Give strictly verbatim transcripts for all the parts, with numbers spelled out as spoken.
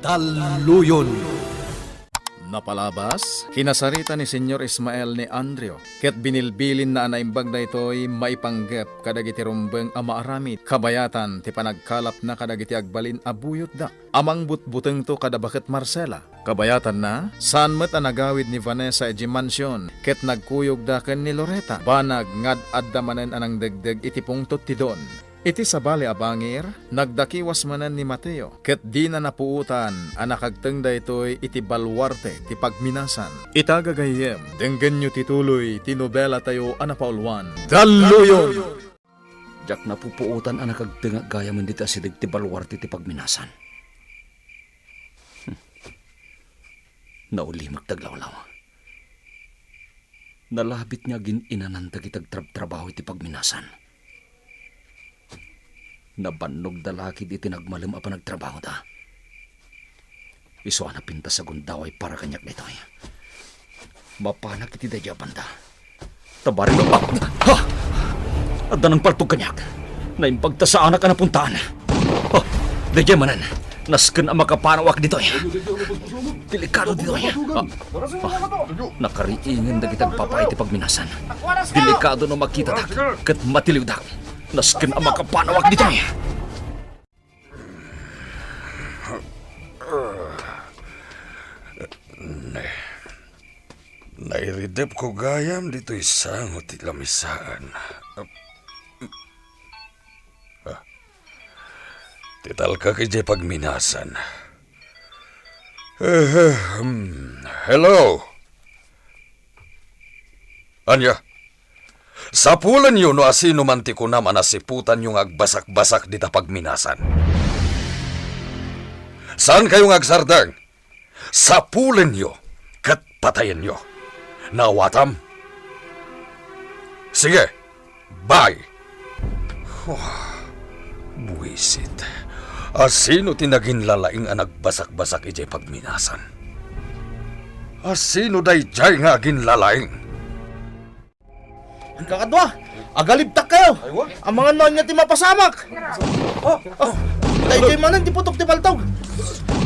Talluyon. Napalabas, kinasarita ni Señor Ismael ni Andrew, ket binilbilinna a naimbag daytoy maipanggep kadagiti rumbeng a maaramid, kabayatan ti panagkalapna kadagiti agbalin a buyotda. Amangbutbutengto kada baket Marcela. Kabayatanna, saan met a nagawid ni Vanessa idiay mansion, ket nagkuyogda ken ni Loreta. Banag nga ad-adda manen a nangdegdeg iti pungtot ti don. Iti sabali a bangir, nagdakiwas manen ni Mateo, ket dina napuotan a nakagteng daytoy iti baluarte ti pagminasan. Ita gagayyem, denggenyo ti tuloy ti nobelatayo a napauluan, Dalluyon! Diak napupuotan a nakagteng gayam dita asideg ti baluarte ti pagminasan. Hmm. Naulimek ti aglawlaw. Nalabit nga agin-inanan dagiti agtrabtrabaho iti pagminasan. Nabannogda la ketdi iti nagmalem a panagtrabahoda. Isu a napintas a gundaway para kaniak daytoy. Mapanak iti daydiay a banda. Tabarim, ah! Ha! Adda nangpaltog kaniak. Naimbag ta saanak a napuntaan. Ah! Daydiay manen, nasken a makapanawak ditoy. Delikado ditoy. Ah! Ah! Nakariingen dagiti agpapaay iti pagminasan. Delikado no makitadak ket matiliwdak. Nasken a makapanawak ditoy. Ne. Nairidepko gayam ditoy sango ti lamisaan. Ah. Ti talkak idiay pagminasan. Eh, hmm. Hello? Ania? Sapulenyo no asino man ti kunam a nasiputanyo nga agbasakbasak dita pagminasan. Saankayo nga agsardeng. Sapulenyo ket patayenyo. Naawatam? Sige, bye! Buisit. Asino ti naginlalaing a nagbasakbasak idiay pagminasan? Asino daydiay nga aginlalaing? Kakadua, agalibtak kayo. Amangan no ania ti mapasamak. Oh, oh, daydiay manen ti putok ti paltog.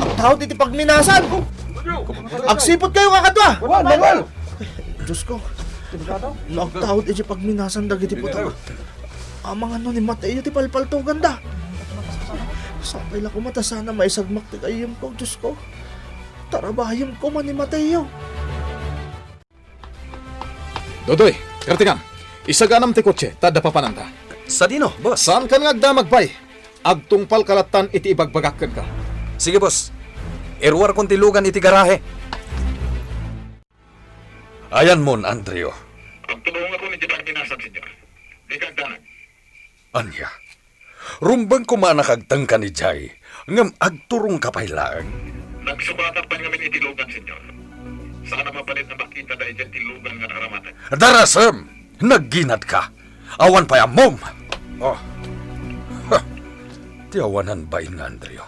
Agtaud iti pagminasan. Agsiput kayo, kakadua. Wa, Manuel. Diyos ko. No agtaud iti pagminasan dagiti putok, amangan no ni Mateo ti palpaltoganda. Sapay la koma ta sana maisagmak ti gayyemko, Diyos ko. Tarabayem koma ni Mateo. Dodoy, Kartikang, isaganam ti kotse, ta adda papananta. Sadino, boss? Saankan nga agdamag pay? Agtungpalka lattan iti ibagbagak kenka. Sige, boss. Iruarkon ti lugan iti garahe. Ayanmon, Andrew. Agtulongakon iti pagminasan, senyor. Dika agdanag. Ania? Rumbeng koma a nakagtengkan idiay, ngem agturongka pay laeng. Nagsubatak pay ngamin iti lugan, senyor. Saan a mabalin a makita daydiay ti lugan nga naaramaten. Darasem! Nagginadka! Awan pay ammom! Oh. Ha! Ti awanan bain nga Andrew.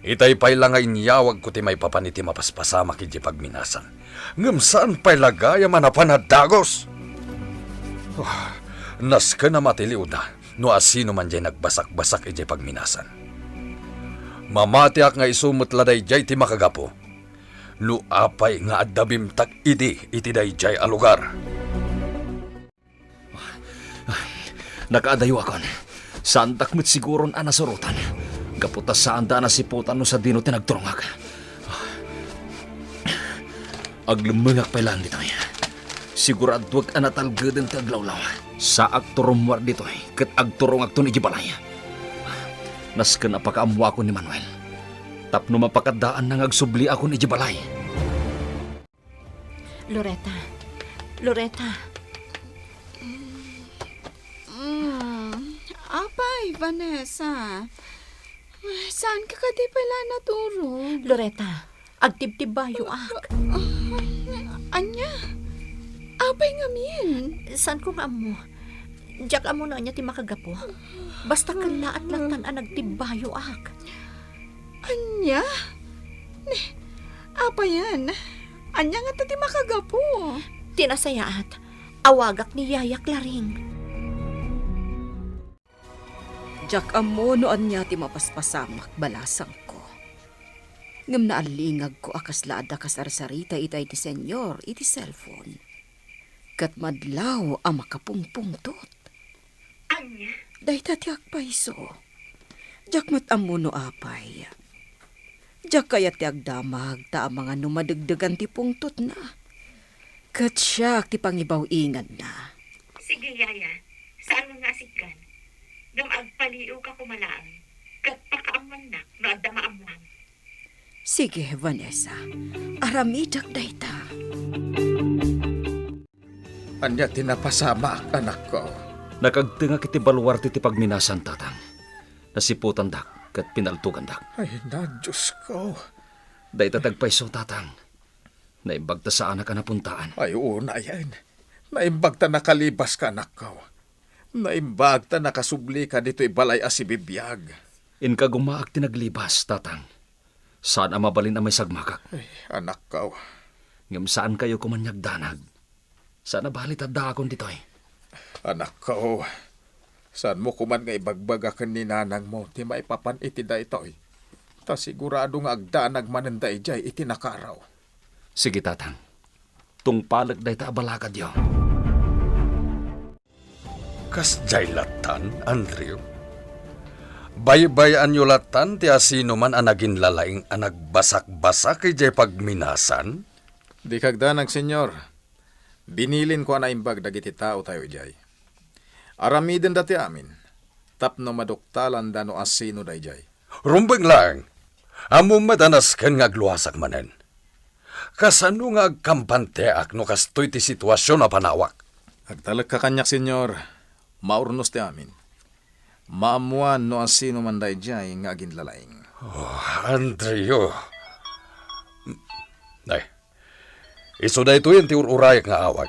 Itay pay la nga inyawagko ti maipapan iti mapaspasamak idiay pagminasan. Ngem saan pay la gayam a napan a dagus. Oh, nasken a matiliwda no asino man diay nagbasakbasak idiay pagminasan. Mamatiak nga isu met la daydiay ti makagapu no apay nga adda bimtak idi iti daydiay a lugar. Nakaadayuakon. Saandak met siguron a nasurotan. Gapu ta saanda a nasiputan no sadino ti nagturongak. Aglemmengak pay laeng ditoy. Siguraduek a natalgeden ti aglawlaw. Saak ti rummuar ditoy, ket agturongakton idiay balay. Nasken a pakaammoakon ni Manuel. Tapno mapakaddaanna nga agsubliakon idiay balay. Loretta. Loretta. Mm, apay, Vanessa. Saanka kadi pay la naturog? Loretta, agtibtibbayoak. Ah, ania? Apay ngamin? Saanko nga ammo. Diak ammo no ania ti makagapu. Basta kellaat lattan a nagtibbayoak. Ania? Ni, apayen? Ania ngata ti makagapu? Ti nasayaat, awagak ni Yaya Claring. Diak ammo no ania ti mapaspasamak, balasangko. Ngem naalingagko a kasla adda kasarsarita itay ti Señor iti cellphone. Ket madlaw a makapungpungtot. Ania? Dayta ti agpayso. Diak met ammo no apay. Diak kayat ti agdamag ta amangan no madegdegan ti pungtotna. Ket siak ti pangibaw-inganna. Sige, Yaya. Saan nga asiggan? Ngem agpaliiwka koma laeng. Ket pakaammoannak no adda maammoam. Sige, Vanessa. Aramidek dayta. Ania ti napasamak, anakko? Nakagtengak iti baluarte ti pagminasan, Tatang. Nasiputandak ket pinaltugandak. Ay, na, Diosko. Dayta ti agpayso, Tatang. Naimbag ta saanak a napuntaan. Ay, unayen. Naimbag ta nakalibaska, anakko. Naimbag ta nakasublika ditoy balay a sibibiag. Inka gumaak ti naglibas, Tatang. Saan a mabalin a maisagmakak. Ay, anakko. Ngem saankayo koman nga agdanag. Saan a bali ta addaakon ditoy. Anakko, saanmo koman nga ibagbaga ken ni nanangmo ti maipapan iti daytoy. Ta sigurado nga agdanag manen daydiay iti nakaraw. Sige, Tatang. Tungpalek dayta a balakadyo. Kasdiay lattan, Andrew? Baybay-anyo lattan ti asinoman a naginlalaing a nagbasakbasak idiay pagminasan? Dika agdanag, Señor. Binilinko a naimbag dagiti taotayo idiay. Aramidenda ti amin, tapno maduktalanda no asino daydiay. Rumbeng laeng. Ammom met a nasken nga agluasak manen. Kasano nga agkampanteak no kastoy ti situasion a panawak? Agtalekka kaniak, Señor. Maurnos ti amin. Maammoan no asino man daydiay nga aginlalaing. Oh, Andrew. Ay, isu daytoyen ti ur-urayak nga awag.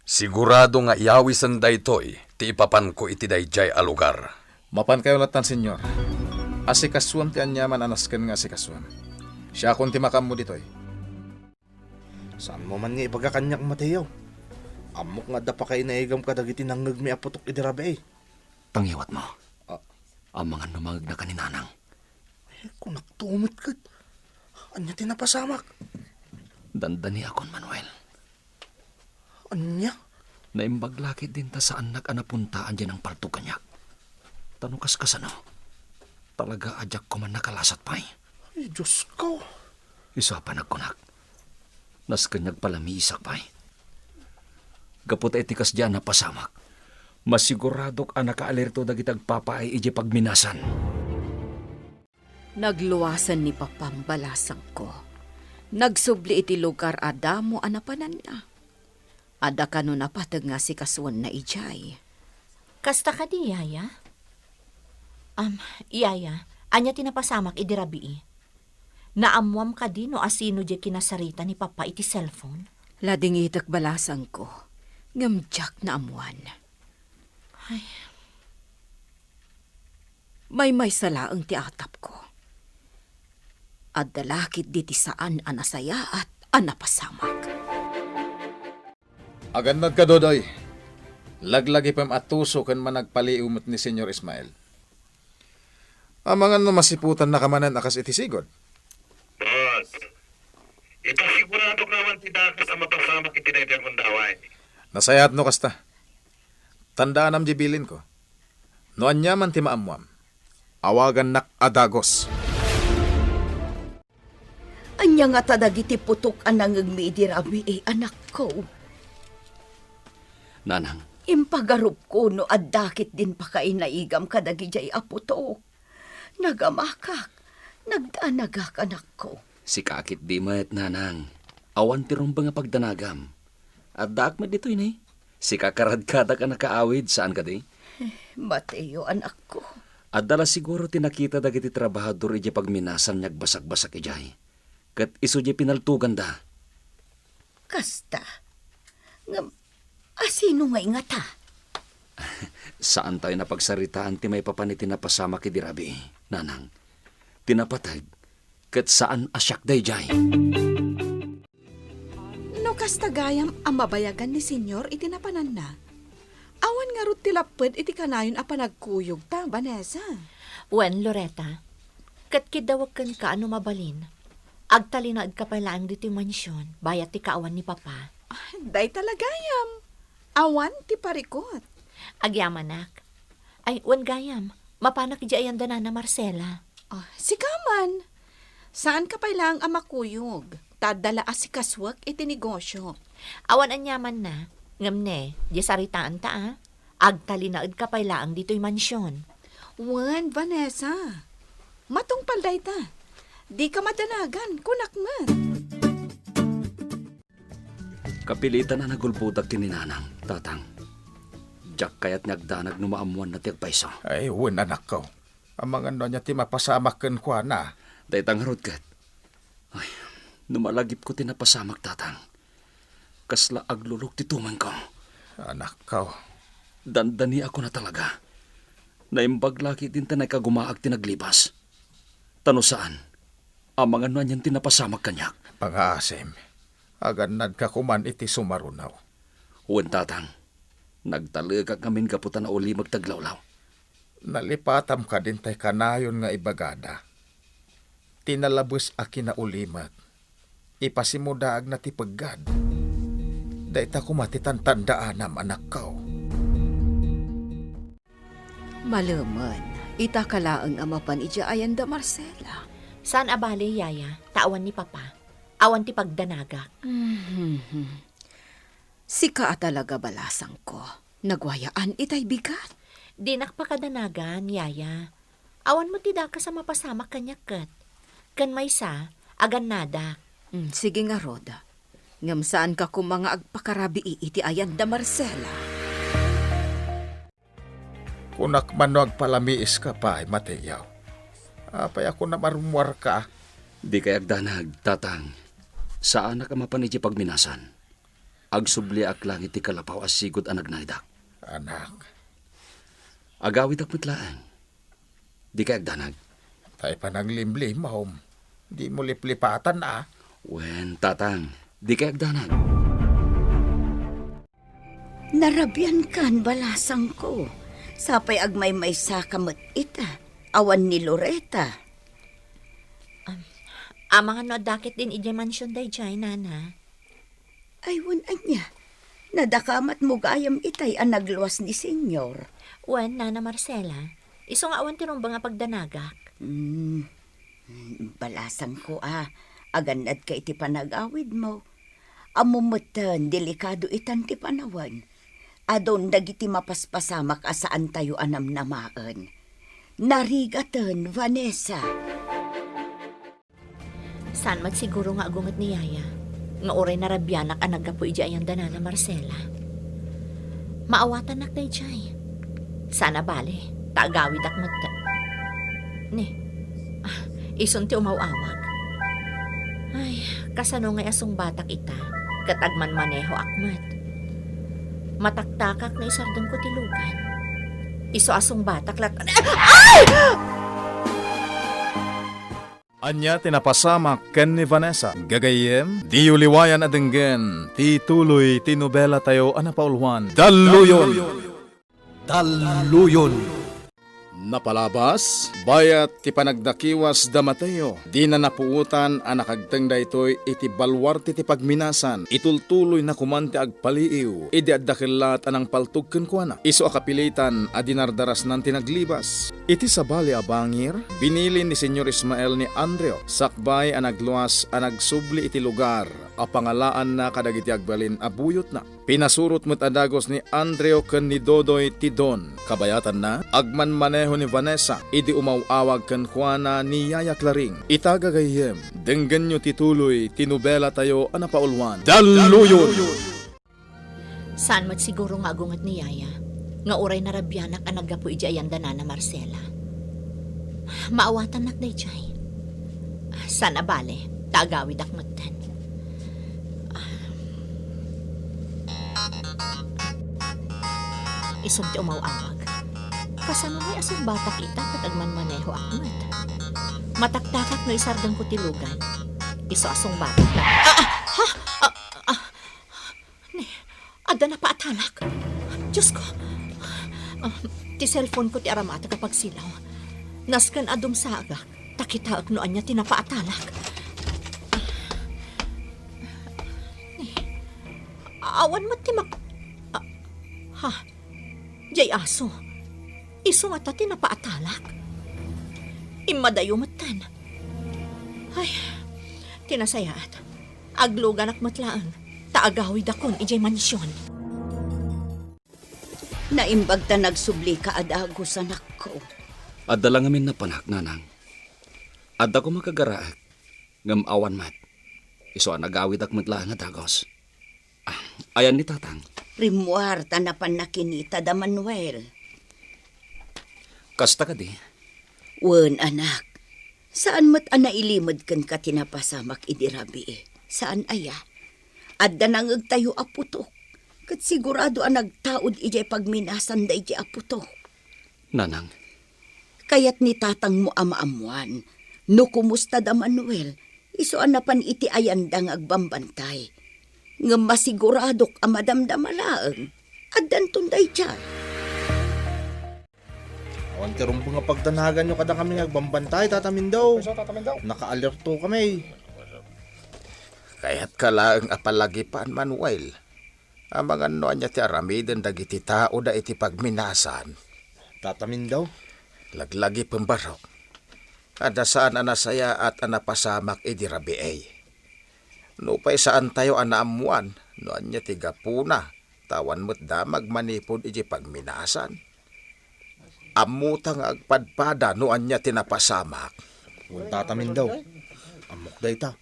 Sigurado nga iyawisen daytoy ti ipapanko iti daydiay a lugar. Mapankayo lattan, Señor. Asikasuem ti aniaman a nasken nga asikasuem. Siakon ti makaammo ditoy. Saanmo man nga ibaga kaniak, Mateo. Ammok nga adda pakainaigam kadagiti nangngegmi a putok idi rabii. Pangiwatmo. Ah. Amangan no mangegnaka ni Nanang. Eh, kunakto met ket. Ania ti napasamak? Dandaniakon, Manuel. Ania? Naimbag la ketdin ta saannak a napuntaan diay nangpaltog kaniak. Ta no kaskasano, talaga a diak koman nakalasat pay. Ay, Diosko. Isu a panagkunak, nasken nga agpalamisak pay. Gapu ta iti kasdiay a napasamak, masiguradok a nakaalirto dagiti agpapaay idiay pagminasan. Nagluasen ni Papam balasangko. Nagsubli iti lugar a damo a napananna. Adda kano napateg nga asikasuenna idiay. Kasta kadi, Yaya? Am, Yaya, ania ti napasamak idi rabii? Naammoam kadi no asino diay kinasarita ni Papa iti cellphone? Ladingitek balasangko, ngem diak naammoan. Ay. Maymaysa laeng ti atapko. Adda la ketdi ti saan a nasayaat a napasamak. Agannadka, Dodoy. Laglagipem a tuso ken managpaliiw met ni Señor Ismael. Amangan no masiputannaka manen a kas iti sigud. Boss, ipasiguradok nga awan ti dakes a mapasamak iti daytoy a gundaway. Nasayaat no kasta. Tandaanam diay bilinko. No aniaman ti maammoam, awagannak a dagos. Ania ngata dagiti putok a nangngegmi idi rabii, anakko? Nanang. Impagarupko no adda ketdin pakainaigam kadagidiay a putok. Nagamakak, nagdanagak, anakko. Sika ketdi met, Nanang. Awan ti rumbeng a pagdanagam. Addaak met ditoy ne. Sika karadkadak a nakaawid, saan kadi? Mateo, anakko. Adda la siguro ti nakita dagiti trabahador idiay pagminasan nga agbasakbasak idiay. Ket isu diay pinaltoganda. Kasta. Ngem, asino ngay ngata? Saantayo napagsaritaan ti maipapan iti napasamak idi rabii, Nanang. Ti napateg, ket saan a siak daydiay. No kasta gayam a mabayagan ni Señor iti napananna, awan ngarud ti lapped iti kanayon a panagkuyogta, Vanessa. Wen, Loretta, Ket kiddawek kenka no mabalin. Agtalinaedka pay laeng ditoy mansion, bayat ti kaawan ni Papa. Dayta la gayam. Awan ti parikut. Agyamanak. Ay, wen gayam, mapanak idiay ayan da Nana Marcela. Ah, sika man. Saanka pay laeng a makuyog, ta adda la asikasuek iti negosyo. Awan aniamanna, ngem ne, di saritaanta a. Agtalinaedka pay laeng ditoy mansion. Wen, Vanessa. Matungpal dayta. Dika madanagan, kunak met. Kapilitan a nagulbodak ken ni Nanang, Tatang. Diak kayat nga agdanag no maammoanna ti agpayso. Ay, wen, anakko. Amangan no ania ti mapasamak kenkuana. Dayta ngarud ket. Ay, no malagipko ti napasamak, Tatang. Kasla aglulok ti tumengko. Anakko. Dandaniakon a talaga. Naimbag la ketdin ta naikagumaak ti naglibas. Ta no saan, amangan no anian ti napasamak kaniak. Pangaasim, agannadka koman iti sumaruno. Wen, Tatang. Nagtalekak ngamin gapu ta naulimek ti aglawlaw. Nalipatam kadin tay kanayon nga ibagada. Ti nalabes a kinaulimek, ipasimudaagna ti peggad. Dayta koma ti tantandaanam, anakko. Malemen, itaka laeng a mapan idiay ayan da Marcela. Saan a bale, Yaya, ta awan ni Papa. Awan ti pagdanagak. Mhm. Sika a talaga, balasangko. Nagwayaan itay bigat. Dinak pakadanagan, Yaya. Awan met ti dakes a mapasamak kaniak ket. Ken maysa, agannadak. Mm, sige ngarud. Ngem saanka koma nga agpakarabii iti ayan da Marcela. Kunak man no agpalamiiska pay, Mateo. Apay a kunam a rummuarka? Dikay agdanag, Tatang. Saanak a mapan iti pagminasan. Agsubliak laeng iti kalapaw a sigud a nagnaedak. Anak. Agawidak met laeng. Dikay agdanag. Tay pananglimlimawm. Dimo liplipatan a. Wen, Tatang. Dikay agdanag. Narabiankan, balasangko. Sapay agmaymaysaka met ita. Awan ni Loreta. Am, amangan no adda ketdin idiay mansion daydiay, Nana. Ay, wen ania? Nadakamatmo gayam itay a nagluas ni Senyor. Wen, Nana Marcela. Isu nga awan ti rumbeng a pagdanagak. Hmm. Balasangko a, agannadka iti panagawidmo. Ammom metten, delikado itan ti panawen. Adun dagiti mapaspasamak a saantayo a namnamaen. Narigaten, Vanessa. Saan met siguro nga agunget ni Yaya, nga uray narabianak a naggapu idiay ayan da Nana Marcela. Maawatannak daydiay. Saan a bale, ta agawidak met. Ne, ah, isun ti umaw-awag. Ay, kasano ngay a sungbatak ita, ket agmanmanehoak met. Mataktakak no isardengko ti lugan. Isu a sungbatak lat-, ay! Ania ti napasamak ken ni Vanessa? Gagayyem, diyo liwayan a denggen ti tuloy ti nobelatayo a napauluan, Dalluyon! Dalluyon. Napalabas, bayat ti panagdakiwas da Mateo, dina napuotan a nakagteng daytoy iti baluarte ti pagminasan. Itultuloyna koman ti agpaliiw idi adda kellat a nangpaltog kenkuana. Isu a kapilitan a dinardarasnan ti naglibas. Iti sabali a bangir, binilin ni Señor Ismael ni Andreo, sakbay a nagluas a nagsubli iti lugar a pangalaanna kadagiti agbalin a buyotna. Pinasurot met a dagus ni Andreo ken ni Dodoy ti don. Kabayatanna, agmanmaneho ni Vanessa idi umaw-awag kenkuana ni Yaya Claring. Ita gagayyem, denggenyo ti tuloy ti nobelatayo a napauluan, Dalluyon! Saan met siguro nga agunget ni Yaya nga uray narabianak a naggapu idiay ayan da Nana Marcela. Maawatannak daydiay. Saan a bale, ta agawidak metten. Isun ti umaw-awag. Kasano ngay a sungbatak ita ket agmanmanehoak met? Mataktakak no isardengko ti lugan. Isu a sungbatak. Ah! Ah! Ha? Ah! Ah! Ne, adda napaatanak. Diosko. Ah, ti cellphone ko ti aramatek a pagsilaw. Nasken a dumsaagak. Ta kitaek no ania ti napaatalak. Ni, awan met ti mak-, a-, ha? Jay aso, isu ngata ti napaatalak? Immadayo metten. Ay, ti nasayaat, agluganak met laeng, ta agawidakon idiay mansion. Naimbag ta nagsublika a dagus, anakko. Adda la ngamin napanak, nanang. Adda koma kagaraek, ngem awan met. Isu a nagawidak met laeng a dagus. Ah, ayan ni tatang? Rimmuar ta napanna kinita da Manuel. Kasta kadi? Wen, anak. Saan met a nailimed kenka ti napasamak idi rabii. Saan aya? Adda nangegtayo a putok, ket sigurado a nagtaud idiay pagminasan daydi a putok. Nanang. Kayat ni tatangmo a maammuan no kumusta da Manuel, isu a napan iti ayanda nga agbambantay. Ngem masiguradok a madamdama laeng, addanton daydiay. Awan ti rumbeng a pagdanaganyo kadakami nga agbambantay, Tata Mindong. Isu, Tata Mindong. Nakaalerto kami. Kayatka laeng a palagipan, Manuel. Amangan no ania ti aramiden dagiti tao da iti pagminasan. Tata Mindong. Laglagipen barok. Adda saan a nasayaat a napasamak idi rabii. Nupay saantayo a naammuan no ania ti gapuna, ta awan met damag manipud iti pagminasan. Ammota nga agpadpada no ania ti napasamak. Wen, Tata Mindong. Ammok dayta.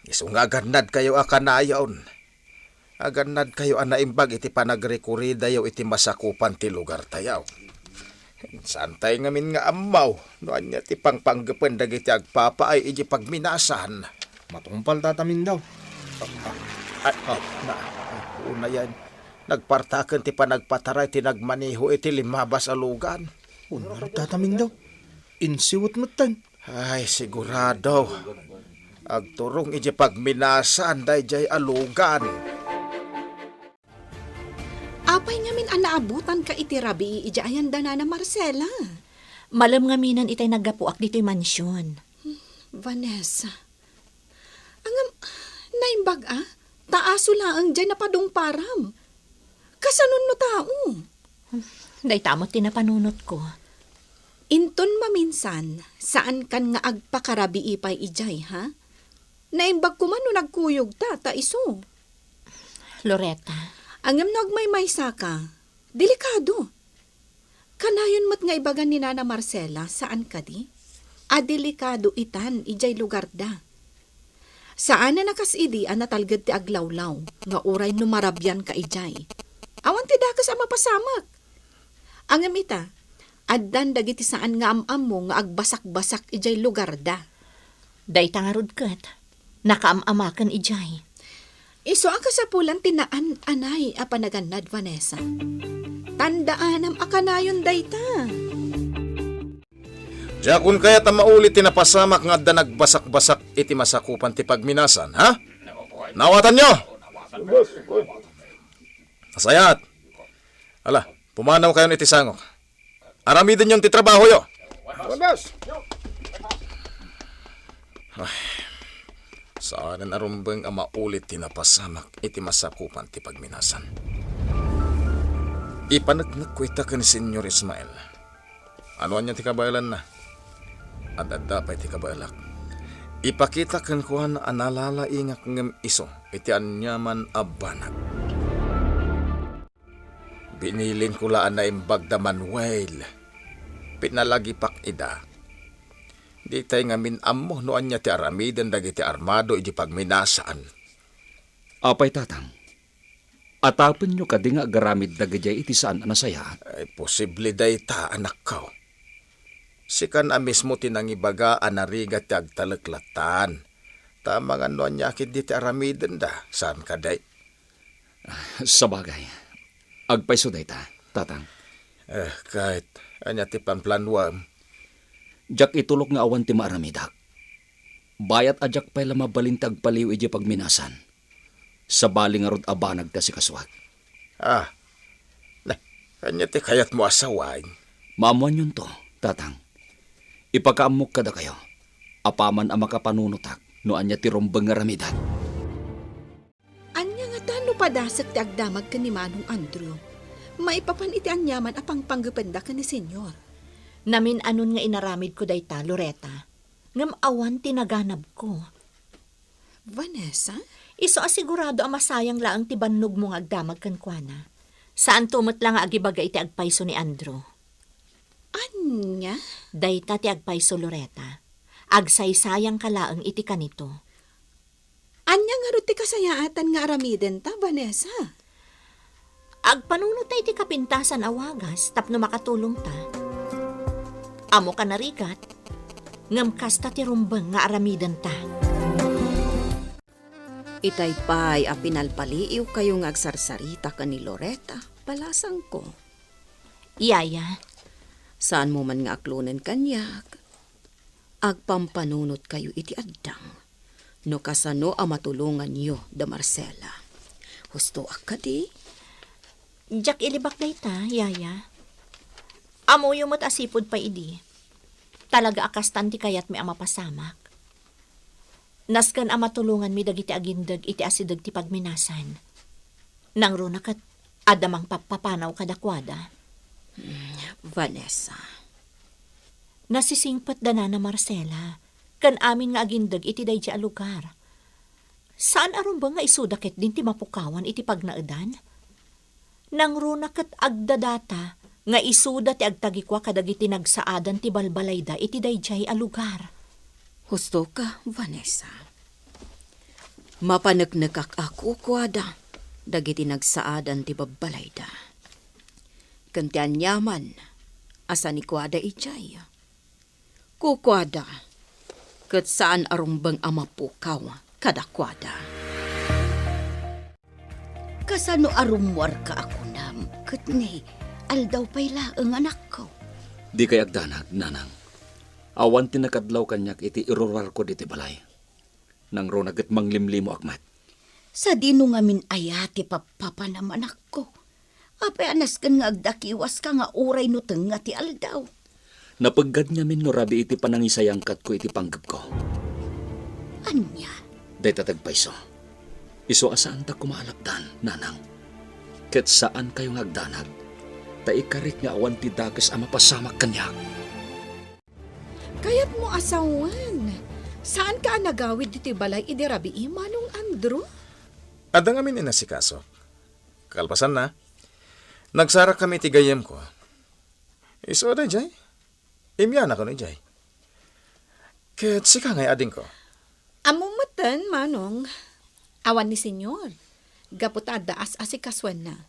Isu nga agannadkayo a kanayon. Agannadkayo a naimbag iti panagrikuridayo iti masakupan ti lugartayo. Saantay ngamin nga ammo no ania ti pangpanggepen dagiti agpapaay iti pagminasan. Matungpal, Tata Mindong. Ay, na, unayen, nagpartaken ti panagpataray ti nagmaneho iti limmabas a lugan. Unnar, Tata Mindong. Insiwet metten. Ay, sigurado. Agturong iti pagminasan daydiay a lugan. Apay ngamin a naabutanka iti rabii idiay ayan da Nana Marcela? Malem ngaminen itay naggapuak ditoy mansion. Vanessa. Ngem, naimbag a, ta aso laeng diay napadungparam. Kasanon no tao? Dayta met ti napanunotko. Inton maminsan, saankan nga agpakarabii pay idiay, ha? Naimbag koma no nagkuyogta, ta isu. Loretta. Ngem no agmaymaysaka, delikado. Kanayon met nga ibagan ni Nana Marcela, saan kadi? A delikado itan idiay lugarda. Saanen a kas idi a natalged ti aglawlaw, nga uray no marabianka idiay, awan ti dakes a mapasamak. Ngem ita, addan dagiti saan nga am-ammo nga agbasakbasak idiay lugarda. Dayta ngarud ket, nakaam-amaken idiay. Isu a kasapulan ti naan-anay a panagannad, Vanessa. Tandaanam a kanayon dayta. Diakon kayat a mauli ti napasamak nga adda nagbasakbasak iti masakupan ti pagminasan, ha? Nawatanyo? Nasayaat. Ala, pumanawkayon iti sangok. Aramidenyon ti trabahoyo. Ay, saanen a rumbeng a mauli ti napasamak iti masakupan ti pagminasan. Ipaneknekko ita ken Señor Ismael. Ano ania ti kabaelanna? Ad-adda pay ti kabaelak. Ipakita kenkuana a nalalaingak ngem isu iti aniaman a banag. Binilinko la a naimbag da Manuel. Pinalagipak ida. Ditay ngamin ammo no ania ti aramiden dagiti armado iti pagminasan. Apay, Tatang? Atapenyo kadi nga agaramid dagidiay iti saan a nasayaat? Ay, posible dayta, anakko. Sikan a mismo ti nangibaga a narigat ti agtalek lattan. Ta amangan no ania ketdi ti aramidenda, saan kadi? Sabagay, agpayso dayta, Tatang. Eh, ket ania ti panplanuam? Diak itulok nga awan ti maaramidak. Bayat a diak pay la mabalin ti agpaliw idiay pagminasan. Sabali ngarud a banag ti asikasuak. Ah, na, ania ti kayatmo a sawen? Maammoanyonto, Tatang. Ipakaammok kadakayo. Apaman a makapanunotak no ania ti rumbeng nga aramidek. Ania ngata no padasek ti agdamag ken ni Manong Andrew? Maipapan iti aniaman a pangpanggependa ken ni Senyor. Namin-anon nga inaramidko dayta, Loretta. Ngem awan ti naganabko. Vanessa? Isu a sigurado a masayang laeng ti bannogmo nga agdamag kenkuana. Saanto met la nga agibaga iti agpayso ni Andrew. Ania? Dayta ti agpayso, Loretta. Agsaysayangka laeng iti kanito. Ania ngarud ti kasayaatan nga aramidenta, Vanessa? Agpanunot ta iti kapintasan a wagas tapno makatulongta. Ammoka narigat, ngem kasta ti rumbeng nga aramidenta. Itay pay a pinalpaliiwkayo nga agsarsarita ken ni Loretta, balasangko. Yaya. Saanmo man nga aklonen kaniak. Agpampanunotkayo iti addang. No kasano a matulonganyo da Marcela. Hustoak kadi? Diak ilibak dayta, Yaya. Ammoyo met a sipud pay idi. Talaga a kastan ti kayatmi a mapasamak. Nasken a matulonganmi dagiti agindeg iti asideg ti pagminasan. Nangruna ket adda mangpappapanaw kadakuada. Hmm, Vanessa. Nasisingpet da Nana Marcela ken amin nga agindeg iti daydiay a lugar. Saan a rumbeng nga isuda ketdin ti mapukawan iti pagnaedan? Nangruna ket agdadata nga isuda ti agtagikua kadagiti nagsaadan ti balbalayda iti daydiay a lugar. Hustoka, Vanessa. Mapaneknekak a kukuada dagiti nagsaadan ti babbalayda. Ken ti aniaman a sanikuada idiay. Kukuada, ket saan a rumbeng a mapukaw kadakuada. Kasano a rummuarka a kunam, ket ni, aldaw pay laeng, anakko? Dikay agdanag, nanang. Awan ti nakadlaw kaniak iti iruruarko ditoy balay. Nangruna ket manglimlimoak met. Sadino ngamin aya ti pappapanam, anakko? Apay a nasken nga agdakiwaska nga uray no tengnga ti aldaw? Napeggad ngamin no rabii ti panangisayangkatko iti panggepko. Ania? Dayta ti agpayso. Isu a saantak koma a lapdan, nanang. Ket saankayo nga agdanag, ta ikarik nga awan ti dakes a mapasamak kaniak. Kayatmo a sawen, saanka a nagawid ditoy balay idi rabii, Manong Andrew? Adda ngamin inasikaso. Kalpasanna, nagsarakkami iti gayyemko. Isu a daydiay, immianak kano idiay. Ket sika ngay, adingko? Ammom metten, Manong. Awan ni Senyor. Gapu ta adda as-asikasuenna.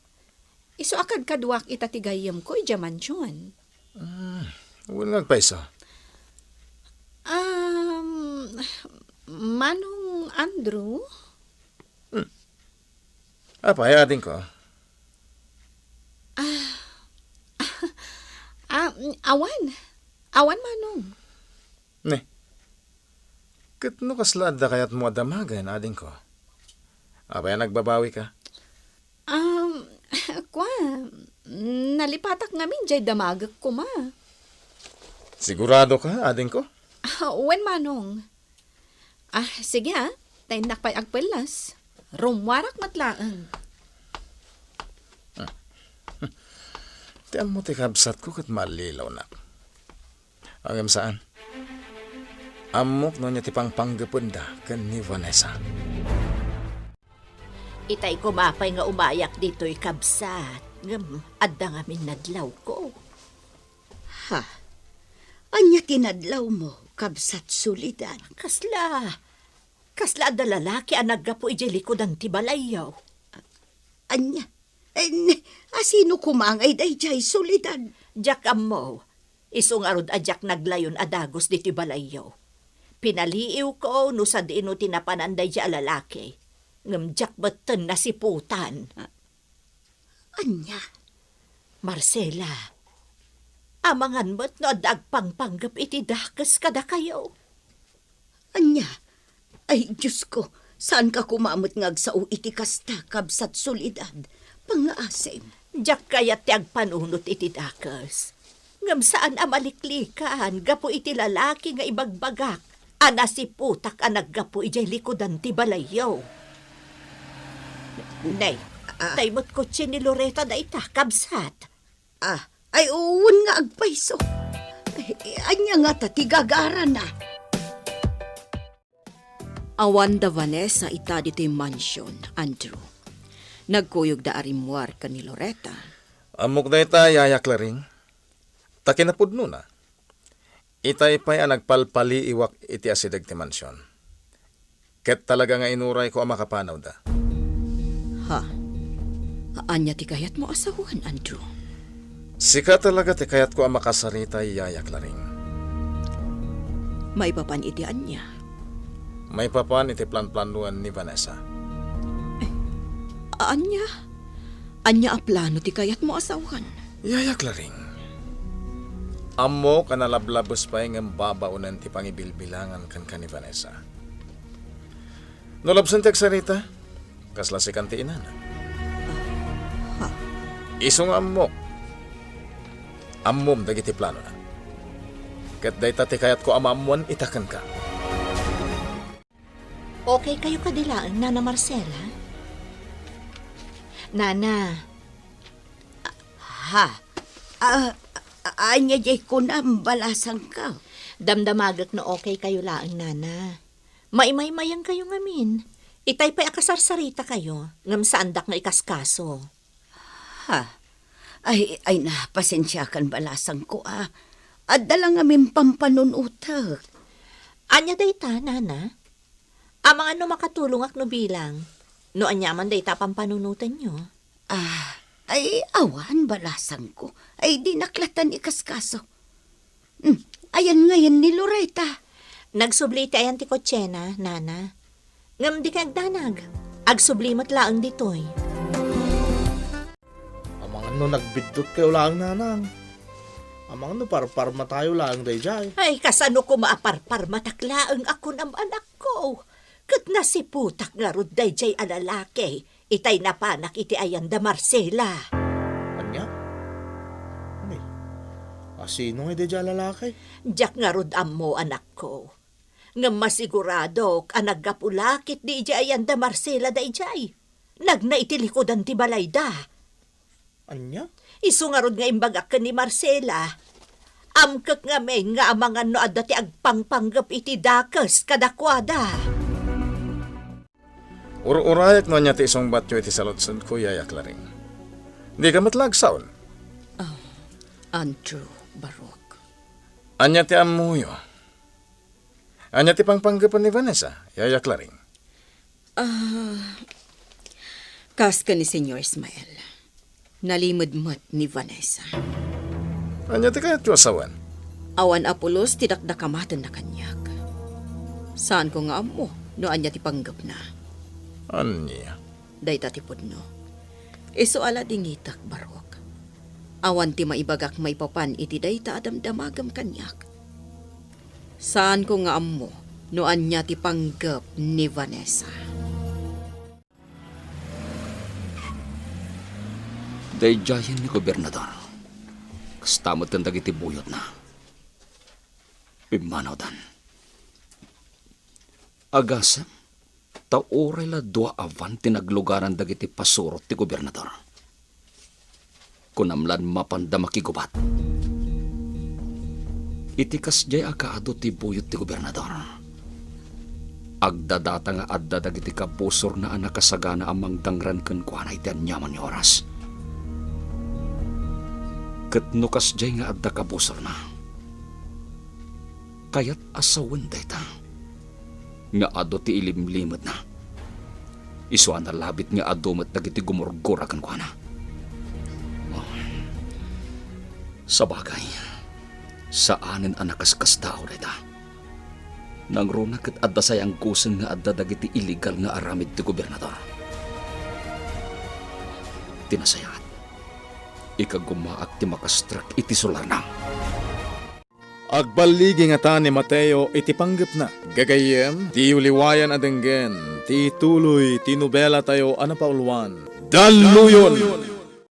Isu a kadkaduak ita ti gayyemko idiay mansion. Hmm, wen nga agpayso? Um, Manong Andrew? Hmm. Apay, adingko? Ah, ah, awan. Awan, Manong. Ne. Ket no kasla adda kayatmo a damagen, adingko? Apay a nagbabawika? Um, kua, nalipatak ngamin diay damagek koma. Sigurado ka, adingko? Ah, wen, Manong. Ah, sige, ah. Ta innak pay agpellas. Rummuarak met laeng. Ti ammo ti kabsatko ket mallilawnak. Ngem saan. Ammok no ania ti pangpanggependa ken ni Vanessa. Itay koma pay nga umayak ditoy, kabsat, ngem adda ngamin nadlawko. Ha? Ania ti nadlawmo, kabsat Soledad? Kasla, kasla adda lalaki a naggapu idiay likudan ti balayyo. Ania? Eh, asino koma ngay daydiay, Soledad? Diak ammo. Isu ngarud a diak naglayon a dagus ditoy balayyo. Pinaliiwko no sadino ti napanan daydiay a lalaki. Ngem diak metten nasiputan. Ania? Marcela, amangan met no adda agpangpanggep iti dakes kadakayo. Ania? Ay, Diosko, saanka koma met nga agsao iti kasta, kabsat Soledad. Pangngaasim. Diak kayat ti agpanunot iti dakes. Ngem saan a maliklikan gapu iti lalaki nga ibagbagak. a nasiputak a naggapu idiay likudan ti balayyo. Nay, Ah. tay met kotse ni Loreta dayta, kabsat. Ah, ay, wen nga agpayso. Ay, ania ngata ti gagarana? Awan da Vanessa ita ditoy mansion, Andrew. Nagkuyogda a rimmuar ken ni Loreta. Ammok dayta, Yaya Claring. Ta kinapudnona, itay pay a nagpalpaliiwak iti asideg ti mansion. Ket talaga nga inurayko a makapanawda. Ha? Ania ti kayatmo a sawen, Andrew? Sika talaga ti kayatko a makasarita, Yaya Claring. Maipapan iti ania? Maipapan iti planplanoan ni Vanessa. Ania? Ania a plano ti kayatmo a sawen? Yaya Claring, ammok a nalablabes pay ngem babaonen ti pangibilbilangan kenka ni Vanessa. No labsen ti agsarita, kasla sikan ti inana. Ha? Isu nga ammok. Ammom dagiti planona. Ket dayta ti kayatko a maammoan ita kenka. Okay kayo kadi laeng, Nana Marcela? Nana. Ah, ha? Ah, ah, ania diay kunam, balasangko? Damdamagek no okay kayo laeng, Nana. Maimaymayeng kayo ngamin. Itay pay a kasarsarita kayo, ngem saandak nga ikaskaso. Ha? Ay, ay na, pasensiakan, balasangko, ah. Adda la ngamin pampanunotek. Ania dayta, Nana? Amangan no makatulongak no bilang. No ania man dayta pampanunotenyo. Ah, ay, awan, balasangko. Ay, dinak latan ikaskaso. Hmm, ayan ngayen ni Loreta. Nagsubli ti ayan ti kotsena, Nana. Ngem dikay agdanag. Agsubli met laeng ditoy. Amangan no nagbiddut kayo laeng, Nanang. Amangan no parparmatayo laeng daydiay. Ay, kasano koma a parparmatak laeng a kunam, anakko? Ket nasiputak ngarud daydiay a lalaki itay napanak iti ayan da Marcela. Ania? Ay, asino ngay daydiay a lalaki? Diak ngarud ammo, anakko. Ngem masiguradok a naggapu la ketdi idiay ayan da Marcela daydiay. Nagna iti likudan ti balayda. Ania? Isu ngarud nga imbagak ken ni Marcela. Amkek ngamin nga amangan no adda ti agpangpanggep iti dakes kadakuada. Ur-urayak no ania ti isungbatyo iti saludsodko, Yaya Claring. Dika met la agsaon. Ah, Andrew, Baruch. Ania ti ammoyo? Ania ti pangpanggepen ni Vanessa, Yaya Claring? Ah, kas ken ni Señor Ismael, nalimed met ni Vanessa. Ania ti kayatyo a sawen? Awan a pulos ti dakdakamatenna kaniak. Saanko nga ammo no ania ti panggepna. Ania? Dayta ti pudno. Isu a la dingitek, Baruch. Awan ti maibagak maipapan iti dayta a damdamagem kaniak. Saanko nga ammo no ania ti panggep ni Vanessa. Daydiayen ni Gobernador. Kasta met ken dagiti buyotna. Pimmanawdan. Agasem, ta uray la dua a van ti naglugaran dagiti pasurot ti gobernador. Kunam lan mapanda makigubat. Iti kasdiay a kaadu ti buyot ti gobernador, agdadata nga adda dagiti kabusorna a nakasagana a mangdangran kenkuana iti aniaman nga oras. Ket no kasdiay nga adda kabusorna, kayat a sawen dayta nga adu ti ilimlimedna. Isu a nalabit nga adu met dagiti gumurgura kenkuana. Oh. Sabagay, saanen a nakaskasdaaw dayta. Nangruna ket adda sayanggosen nga adda dagiti illegal nga aramid ti gobernador. Ti nasayaat, ikagumaak ti makastrek iti solarna. Agballigi ngata ni Mateo iti panggepna. Gagayyem, diyo liwayan a denggen ti ituloy ti nobelatayo a napauluan, Dalluyon!